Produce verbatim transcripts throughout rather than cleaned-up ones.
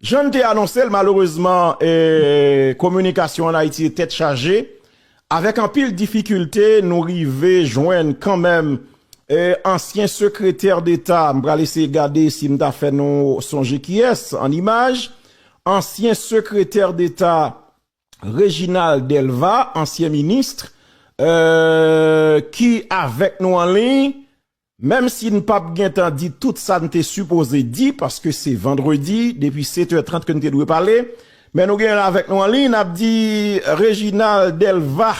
Jan n te anonse l, malerezman, eh, kominikasyon ann Ayiti tèt chaje. Avèk anpil difikilte, nou rive jwenn kanmenm, eh, ansyen sekretè deta, m pral eseye gade si m ta fè nou sonje kiyès, an imaj, ansyen sekretè deta Reginald Delva, ansyen minis, eh, ki avèk nou an liy, menm si n p ap gentan di tout sa n te sipoze di, paske se vandredi, depi sèt è trant ke n te dwe pale, men nou genyen l avèk nou an liy, n ap di Reginald Delva,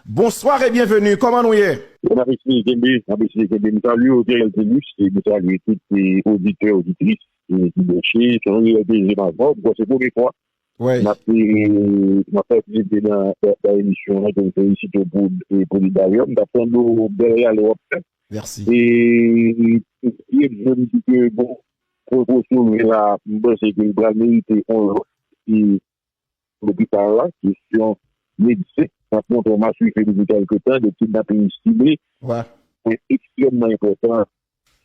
bonsoir et bienvenue, kòman nou ye? N ap eseye kenbe, n ap eseye kenbe. M salye w, Theriel Thelus, e m salye tout, e, oditè, oditris, e, ki branche. Se yon reyèl plezi m avè w, m kwè se premye fwa Wi. N ap, e, n ap patisipe nan, nan, nan emisyon an, ke m felisite w pou, e, pou li dayè. M t ap tande w bèl rale w ap fè. Mèsi. E, e, e, m di ke, bon, pwen ke w soulve la, m panse ke l pral merite yon lòt, e, lopital la, kesyon medsen, n ap montre w m a swiv depi kèlke tan, de kidnaping sible, pwen ekstrèmman enpòtan,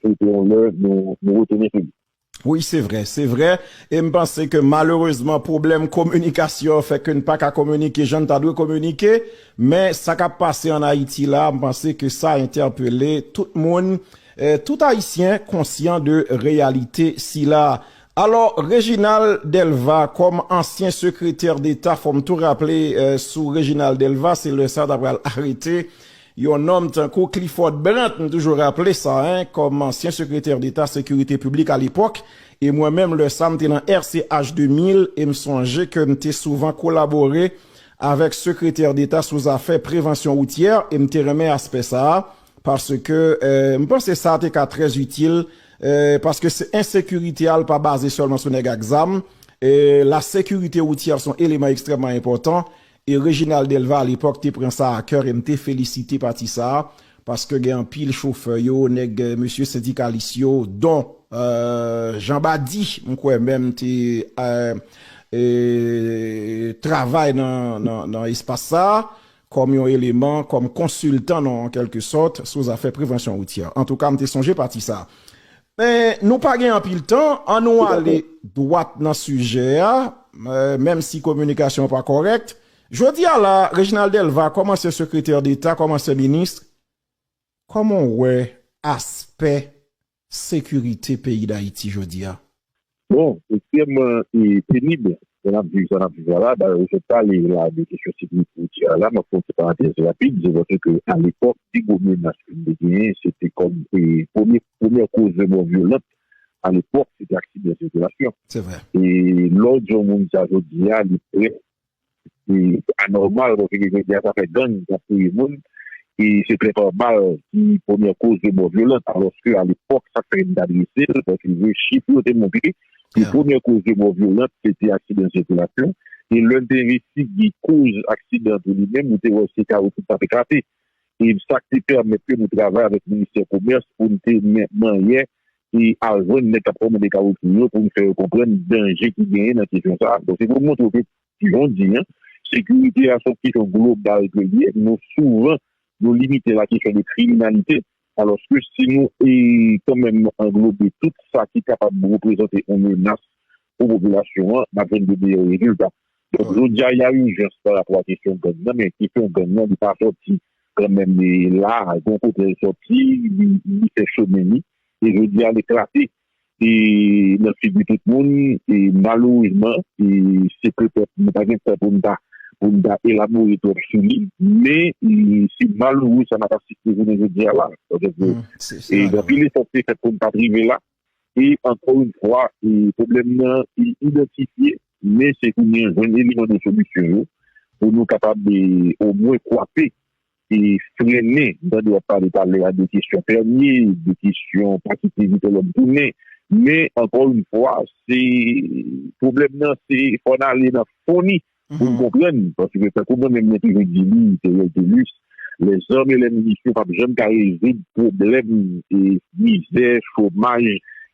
sou yon lè nou, nou retounen sou li. Wi, se vre, se vre. E m panse ke malerezman, pwoblèm kominikasyon fè ke n pa ka kominike jan n ta dwe kominike. Men sa k ap pase ann Ayiti la, m panse ke sa entèpele tout moun, eh, tout Ayisyen konsyan de reyalite sila. Alò, Reginald Delva, kòm ansyen sekretè deta, fò m tou raple, eh, sou Reginald Delva, se lè sa yo ta pral arete yon nonm tankou Clifford Brandt, m toujou raple sa, en, kòm ansyen sekretè deta sekirite piblik alepòk, e mwen menm, lè sa, m te nan R C H de mil, e m sonje ke m te souvan kolabore avèk sekretè deta sou zafè prevansyon woutyè, e m te renmen aspè sa a, paske, eh, m panse sa te ka trè itil, eh, paske se ensekirite a, l pa baze sèlman sou nèg ak zam, e lasekirite woutyè se yon eleman ekstrèmman enpòtan, e Reginald Delva alepòk te pran sa a kè, e m te felisite pati sa a, paske gen anpil chofè yo, nèg, eh, mesye sendikalis yo, don, eh, Jean Bady, m kwè menm te, eh, eh, travay nan, nan, nan espas sa a, kòm yon eleman, kòm konsiltan, non, an kèlke sòt, sou zafè prevansyon woutyè. Antouka, m te sonje pati sa a. Men, nou pa gen anpil tan, an nou ale dwat nan sijè a, eh, menm si kominikasyon an pa kòrèk. Jodi a la, Reginald Delva, kòm ansyen sekretè deta, kòm ansyen minis, kòman w wè aspè sekirite peyi Dayiti jodi a? Bon, ekstrèmman, e, penib, sa n ap viv, sa n ap viv la, la, dayè, ou sot pale la de kesyon sekirite woutyè a la, m ap fè yon ti parantèz rapid, se paske alepòk, pi gwo menas ke nou te genyen, se te kòm, e, premye, premyè koz de mò vyolan alepòk, se te aksidan sikilasyon. Se vre. E lè w di yon moun sa jodi a, li prè e anòmal, paske jodi a sa fè gang k ap touye moun, e se trè nòmal ki premyè koz de mò vyolan, alòske alepòk, sa k fè m t adrese l, paske vre chif yo te montre ke premyè koz de mò vyolan se te aksidan sikilasyon, e lè n te envestige koz aksidan an tou li menm, ou te wè se kawoutchou k t ap eklate. E sa k te pèmèt ke nou travay avèk ministè komès pou n te men manyè e al jwenn nèg k ap kòmande kawoutchou yo pou n fè yo konprann danje ki genyen nan kesyon sa a. Donk, se pou n montre w ke, jan w di an, sekirite a se yon kesyon global ke l ye. Nou souvan, nou limite l a kesyon de kriminalite, alòske si nou, e, kanmenm anglobe tout sa ki kapab reprezante yon menas pou popilasyon an, n ap jwenn de meyè rezilta. Donk, jodi a, y a urgence pa rapò a kesyon gang nan, men kesyon gang nan, li pa sòti kanmenm, e, la, gon kote l sòti, li, li fè chemen li, e jodi a, l eklate, e nan figi tout moun, e malerezman, e se petèt nou pa gen tan pou n ta, pou n ta elabore twòp sou li, men, e, se maloure sa n ap asiste jounen jodi a la. Paske, e, gen anpil efò ki te fèt pou n pa t rive la, e ankò yon fwa, e, pwoblèm nan, li idantifye, men se kounye a jwenn eleman de solisyon yo, pou nou kapab, e, omwen kwape, e, frennen, m tande w ap pale talè a de kesyon pèmi, de kesyon pakite Vitelòm tounen, men ankò yon fwa, se, pwoblèm nan, se fò n ale nan fon li, pou n konprann, paske tankou mwen menm mwen toujou di li, Theriel Thelus, les armes et les munitions p ap janm ka rezoud pwoblèm e mizè, chomaj,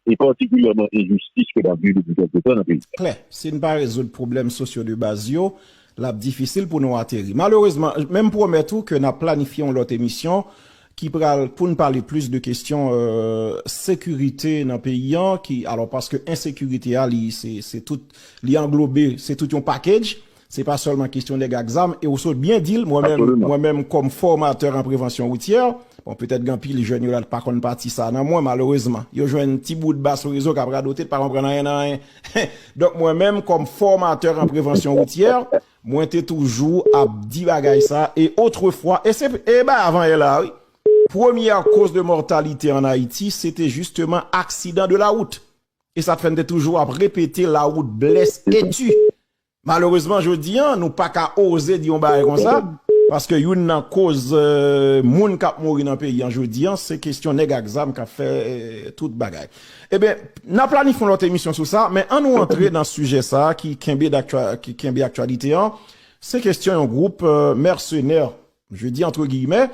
e patikilyèman enjistis ke n ap viv depi kèlke tan nan peyi a. Klè, si n pa rezoud pwoblèm sosyo de baz yo, l ap difisil pou nou ateri. Malerezman, men m pwomèt ou ke n ap planifye yon lòt emisyon ki pral pou n pale plis de kesyon euh, sekirite nan peyi an ki alò paske ensekirite a li se se tout li anglobe se tout yon package se pa sèlman kesyon nèg ak zam e ou sot byen di l mwen menm mwen menm kòm fòmatè an prevansyon woutyè bon petèt gen anpil jèn yo la pa konn pati sa nan mwen malerezman yo jwenn ti bout ba sou rezo k ap radote pa konprann anyen nan anyen donk mwen menm kòm fòmatè an prevansyon woutyè mwen te toujou ap di bagay sa e otrefwa e se e ba avan yè la wi Premyè koz de mòtalite ann Ayiti se te jisteman aksidan de lawout. E sa t fè n te toujou ap repete lawout blès e ti. Malerezman, jodi a, nou pa ka oze di yon bagay konsa, paske youn nan koz euh, moun k ap mouri nan peyi an jodi a, se kesyon nèg ak zam k ap fè euh, tout bagay. Ebyen, n a planifye yon lòt emisyon sou sa, men ann nou antre nan sijè sa a ki kenbe, ki kenbe aktyalite an. Se kesyon yon gwoup euh, mèsenè, je di entre guillemets,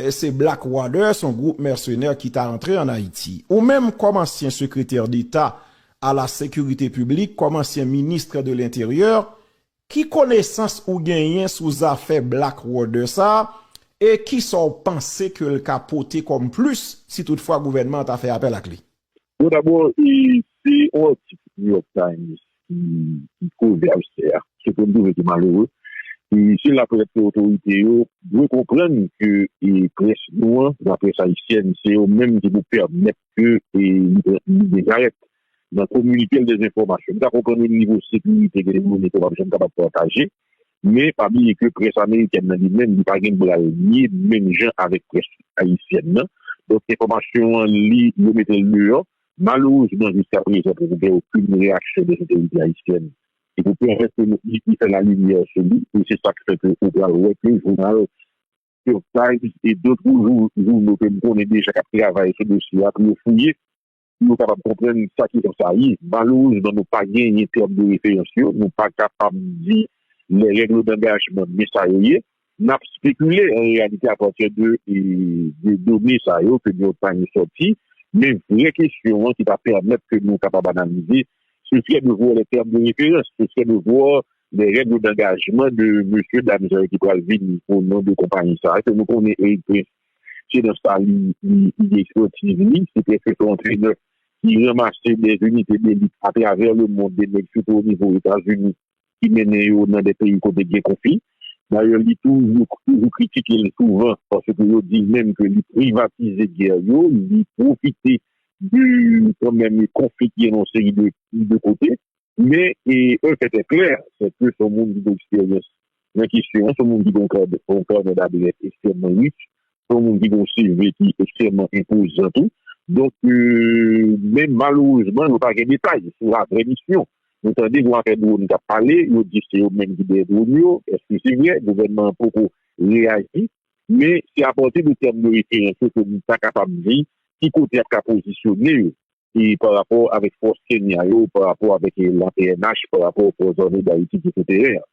se Blackwater, se yon gwoup mèsenè ki ta antre ann Ayiti. Ou menm kòm ansyen sekretè deta a la sekirite piblik, kòm ansyen minis de lenteryè, ki konesans ou genyen sou zafè Blackwater sa a e kisa w panse ke l ka pote kòm plis si toutfwa gouvènman an ta fè apèl ak li? Bon, dabò, e, se yon atik New York Times ki, ki koze avsè a. Se pou m twouve ki malere. E se laprès ke otorite yo dwe konprann ke e, près nou an, laprès ayisyèn, se yo menm ki pou pèmèt ke e, li, li dejarèt nan kominike l dezenfòmasyon. M ka konprann o nivo sekirite gen de done ke w p ap janm kapab pataje, Men pa bliye ke près amerikèn nan li menm, li pa gen bra l lye menm jan avèk près ayisyèn nan. Donk, enfòmasyon an, li, yo mete l deyò. Malerezman, jiska prezan, poko gen okenn reyaksyon de otorite ayisyèn ki pou pèmèt ke nou, li, li fè lalimyè sou li. E se sa k fè ke ou pral wè ke jounal New York Times e dòt jou, jouno ke m konnen deja k ap travay sou dosye a pou yo fouye, pou yo kapab konprann sa ki sa sa ye. Malerezman, nou pa genyen tèm de referans yo, nou pa kapab di les règles d'engagement, men sa yo ye. N ap spekile, an reyalite, apati de, e, de done sa yo ke New York Times sòti, men vrè kesyon an ki ta pèmèt ke nou kapab analize, ce serait de voir les termes de référence, ce serait de voir les règles d'engagement de mesye dam sa yo ki pral vini o non de konpayi sa a, ke nou konnen Erik Prince se nan sa li, li, li ekspertiz li, se prèske se yon antrenè ki ranmase de zinite delit atravè lemonn, de nèg sitou o nivo Etazini ki mennen yo nan de peyi kote gen konfli. Dayè, li toujou, toujou kritike l souvan, paske yo di menm ke li privatize gè yo, li pwofite de kanmenm konfli ki gen nan yon seri de, de kote. Men, e, un fait est clair, c'est que se yon moun ki gen eksperyans nan kesyon an, se yon moun ki gen yon kar-, yon carnet d'adresse ekstrèmman rich, se yon moun ki gen yon C V ki ekstrèmman enpozan tou. Donk, e, men malerezman, nou pa gen detay sou laprè misyon. Nou tande gen yon afè dwòn k ap pale, yo di se yo menm ki dèyè dwòn yo. Èske se vre? Gouvènman an poko reyaji. Men se apati de tèm de referans yo ke nou ta kapab di ki kote y ap ka pozisyone yo. e pa rapò avèk fòs Kenya yo, pa rapò avèk e, la P N H, pa rapò fòs zame d Ayiti ki sou teren an.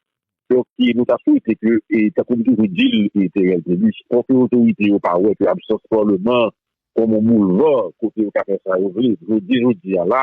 Donk, e, nou ta swete ke, e, tankou m toujou di l, e, Terrell Pélus, fò ke otorite yo pa wè ke absans palman kòm yon boulva kote yo ka fè sa yo vle. Jodi, jodi a la,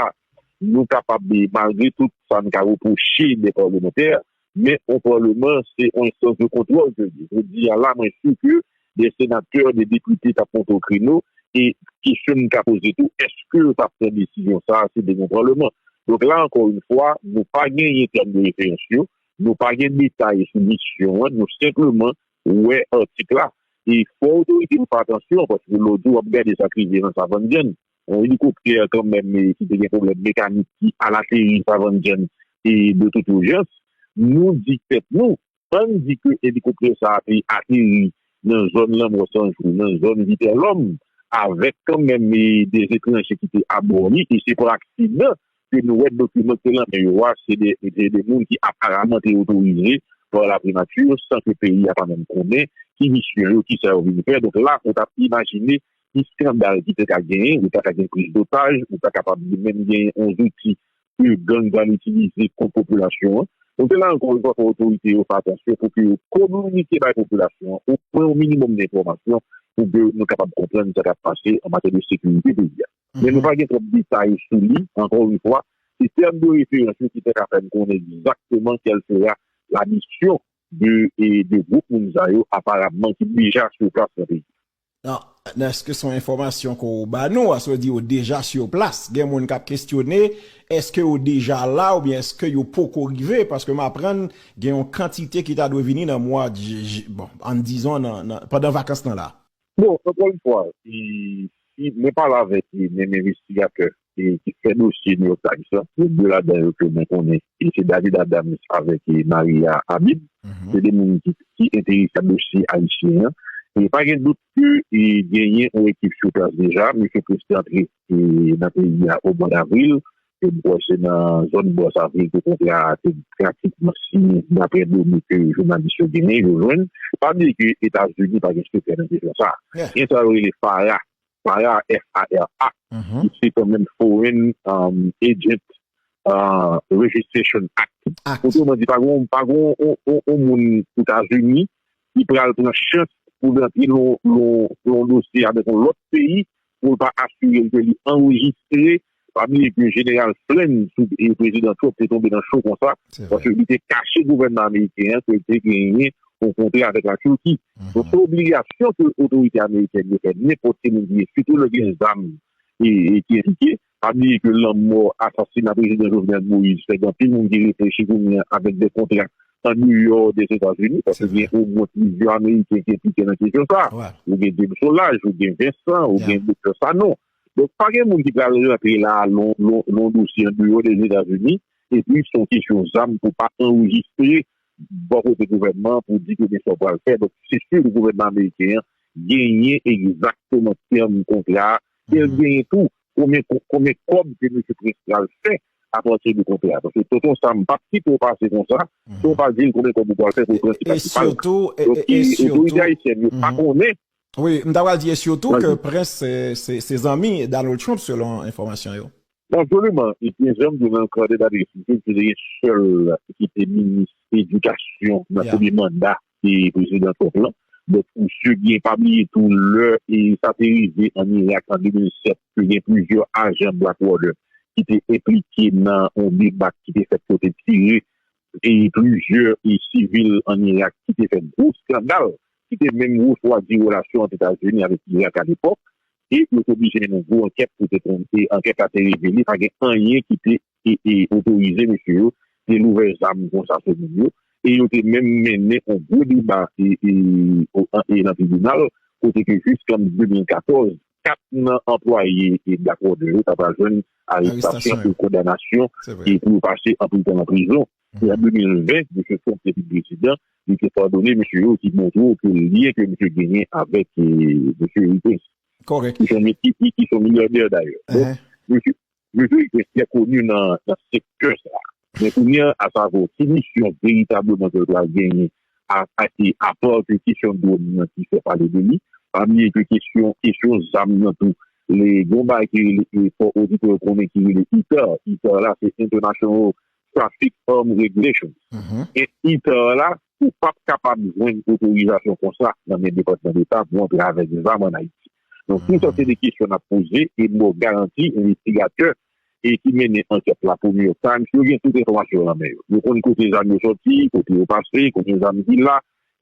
nou kapab, e, malgre tout sa n ka repwoche de palmantè, men yon palman se yon enstans de kontwòl ke l ye. Jodi a la, mwen si ke de senatè, de depite t ap monte o kreno, e kesyon n ka poze tou, èske yo t ap pran desizyon sa a si te gen yon palman? Donk la ankò yon fwa, nou pa genyen tèm de referans yo, nou pa gen detay sou misyon an, nou senpleman wè atik la. E fò otorite yo fè atansyon, paske lòt jou w ap gade sa k rive nan Savann Dyann. Yon elikoptè kanmenm e, ki te gen pwoblèm mekanik ki al ateri Savann Dyann e de tout ijans. Nou di tèt nou, ann di ke elikoptè sa a te ateri nan zòn Lanmò San Jou, nan zòn Vitelhomme, avèk kanmenm e, de etranje ki te abò li, e se pa aksidan ke nou wè dokiman ki te nan men yo a, se de, se de moun ki aparaman te otorize pa la primati, san ke peyi a pa menm konnen ki misyon yo, kisa yo vin fè. Donk la, ou t ap imajine ki eskandal ki te ka genyen, ou ta ka gen priz dotaj, ou ta kapab menm genyen yon zouti ke gang pral itilize kont popilasyon an. Donk, se la ankò yon fwa, fò otorite yo fè atansyon pou ke yo kominike bay popilasyon an omwen yon minimòm de enfòmasyon pou ke nou kapab konprann sa k ap pase an matyè de sekirite peyi a. Men nou pa gen twòp detay sou li, ankò yon fwa, se tèm de referans yo ki te ka fè n konnen egzakteman kèl sera la misyon de, e, de gwoup moun sa yo, aparamman, ki deja sou plas nan peyi a. Nan, Èske se yon enfòmasyon ke w ba nou, aswè di yo deja sur place? Gen moun k ap kesyone, èske yo deja la oubyen èske yo poko rive? Paske m aprann gen yon kantite ki ta dwe vini nan mwa, j- j- bon, ann dizon nan, nan, pandan vakans lan la. Bon, ankò yon fwa, si mwen pale avèk menm envestigatè ki fè dosye New York Times la, se de ladan yo ke mwen konnen, e se David Adams avèk Maria Habib, se de moun ki, ki enterese a dosye ayisyen an. E pa gen dout ke genyen yon ekip sou plas deja, misye prèske antre nan peyi a o mwa davril, e m kwè se nan zòn Bòs Avril ke kontra a te pratikman siyen, daprè done ke jounalis yo genyen, yo jwenn. Pa bliye ke Etazini pa gen sekrè nan kesyon sa. Gen sa yo rele FARA, FARA, F A R A, ki se kanmenm Foreign um, Agent uh, Registration Act. Otreman di, pa gen pa gen yon moun Etazini ki pral pran chans pou l antre nan yon dosye avèk yon lòt peyi pou l pa asire l ke li anrejistre. Pa bliye ke Jeneral Flynn sou prezidan Trump te tonbe nan cho konsa, paske li te kache gouvènman ameriken an ke li te genyen yon kontra avèk Latiki. Donk, se obligasyon ke otorite amerikèn yo fè nenpòt ki moun ki ye, sitou lè gen zam e, e ki enplike. Pa bliye ke lanmò, asasina prezidan Jovenel Moïse fè gen anpil moun ki reflechi kounye a avèk de kontra an deyò Dèzetazini, paske gen omwen plizyè Ameriken ki enplike nan kesyon sa. Ou gen James Solages, ou gen Vincent, ou gen Doktè Sanon. Donk, pa gen moun ki pral rantre la nan yon dosye an deyò Dèzetazini, epi se yon kesyon zam pou pa anrejistre bò kote gouvènman pou di ke men sa w pral fè. Donk, se si gouvènman ameriken an genyen egzakteman tèm kontra a, e l genyen tou konbyen konbyen kòb ke mesye Prince pral fè apati de kontra a. Paske Tonton Sam p ap kite w pase konsa, san w pa di l konbyen kòb ou pral fè pou l pran ti pa ti pa l. Donk, otorite ayisyèn yo pa konnen. Wi, m ta pral di, e sitou ke Prince se, se, se zanmi Donald Trump, selon enfòmasyon yo. Absoliman. E pi, jan m di w nan kòde dadresi, se te gen sèl ki te minis edikasyon nan premye manda e prezidan Trump lan. Donk, misye gen, pa bliye tou, lè e sa te rive ann Irak an de mil sèt, ke gen plizyè ajan Blackwater ki te enplike nan yon debak ki te fèt kote tire e plizyè e sivil ann Irak ki te fè gwo eskandal, ki te menm refwadi relasyon ant Etazini avèk Irak alepòk, e yo te oblije mennen yon gwo ankèt pou te konnen, e ankèt la te revele pa gen anyen ki te e, e otorize mesye yo te louvè zam konsa sou moun yo, e yo te menm mennen yon gwo deba e, e, o- an- e nan tribinal, kote ke jiska de mil katòz, kat nan anplwaye e Blackwater yo ta pral jwenn arestasyon e kondanasyon e pou yo pase anpil tan nan prizon. E an de mil ven, mesye Trump te vin prezidan, li te padone mesye yo, ki montre w ke lyen ke mesye genyen avèk e, mesye Rick Prince, Kòrèk. Ki se yon, ki, ki, ki se yon milyonè dayè. Donk, mesye, mesye Rick Prince trè koni nan, nan sektè sa a. Men kounye a, asavwa, ki misyon veritableman ke l pral genyen, a, a, e apa ke kesyon dwòn nan ki fè pale de li, pa bliye ke kesyon, kesyon zam nan tou, le, gen yon bagay ki rele, e fò oditè yo konnen ki rele ITAR. ITAR la, se International Traffic Arm Regulations. E ITAR la, ou p ap kapab jwenn otorizasyon konsa nan men Depatman Deta pou antre avèk zam ann Ayiti. Donk, tout sa se de kesyon n ap poze, e m ba w garanti, envestigatè e ki mennen ankèt la pou New York Times, yo gen tout enfòmasyon yo nan men yo. Yo konn kote zam yo sòti, kote yo pase, konbyen zam ki la,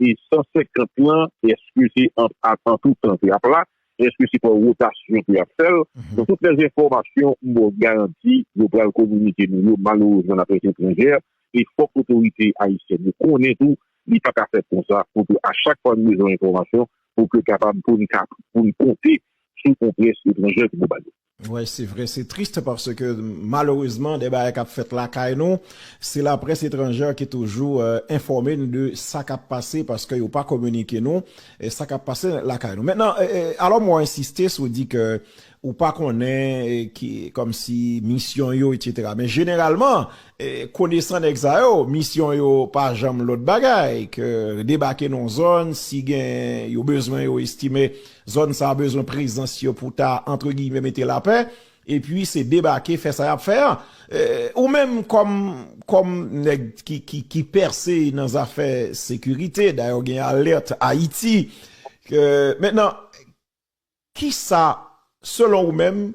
e san senkant lan, èske se an, an, an tout tan ke y ap la, èske se pa wotasyon ke y ap fè l? Donk, tout lè enfòmasyon, m ba w garanti, yo pral kominike nou yo, malerezman, laprès etranjè, e fòk otorite ayisyèn yo konnen tou, li pa ka fèt konsa, pou ke a chak fwa n bezwen enfòmasyon, pou ke kapab, pou n ka, pou n konte sou yon près etranjè ki pou ba nou. Wi, se vre, se tris paske malerezman, de bagay k ap fèt lakay nou, se laprès etranjè ki toujou euh, enfòme n de sa k ap pase paske yo pa kominike nou e sa k ap pase lakay nou. Mentnan, e, e, alò mwen ensiste sou di ke ou pa konnen e, ki, kòmsi misyon yo, etsetera. Men jeneralman, e, konesan nèg sa yo, misyon yo pa janm lòt bagay ke debake nan zòn, si gen yo bezwen, yo estime zòn sa a bezwen prezans yo pou ta, antre giymen, mete lapè, epi se debake, fè sa y ap fè a. E, ou menm kòm, kòm nèg ki, ki, ki pèse nan zafè sekirite, dayè gen Alerte Haïti, ke, mentnan, kisa, selon ou menm,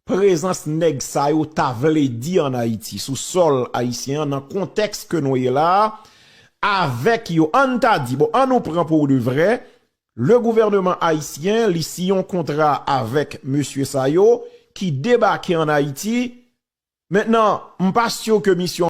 prezans nèg sa yo ta vle di ann Ayiti, sou sòl ayisyen an, nan kontèks ke nou ye la a, avèk yo, ann ta di, bon, ann nou pran pou de vrè, Le gouvènman ayisyen, li siyen yon kontra avèk mesye sa yo ki debake ann Ayiti. Mentnan, m pa si ke misyon